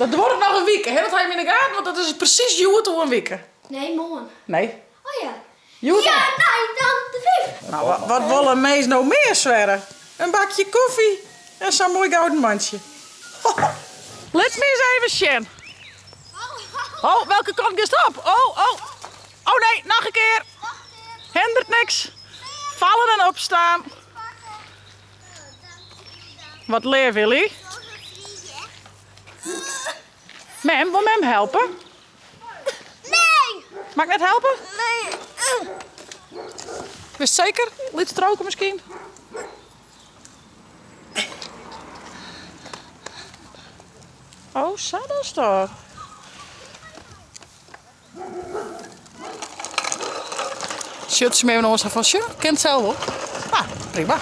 Dat duorret noch in wike, hè? Dat ha jim yn 'e gaten, want dat is presys hjoed oer in wike. Nee, moarn. Nee. Oh ja. Hjoed Ja, nei dan de vijf. Nou, wat, wat wol in mins no mear swerre? In bakje koffie en sa'n moai gouden mantsje. Lit my ris even sjen. Oh, welke kant giest op? Oh, oh. Oh nee, noch in kear. Hindert niks. Fallen en opstaan. Wat leaf, Willy. Mem, wol mem helpe? Nee! Mag ik net helpe? Nee. Wist seker? Lyts stroke miskien? Oh, sa dochst dat. Sjocht se my even oan sa fan, sjoch, kin it sels wol. Nou, prima.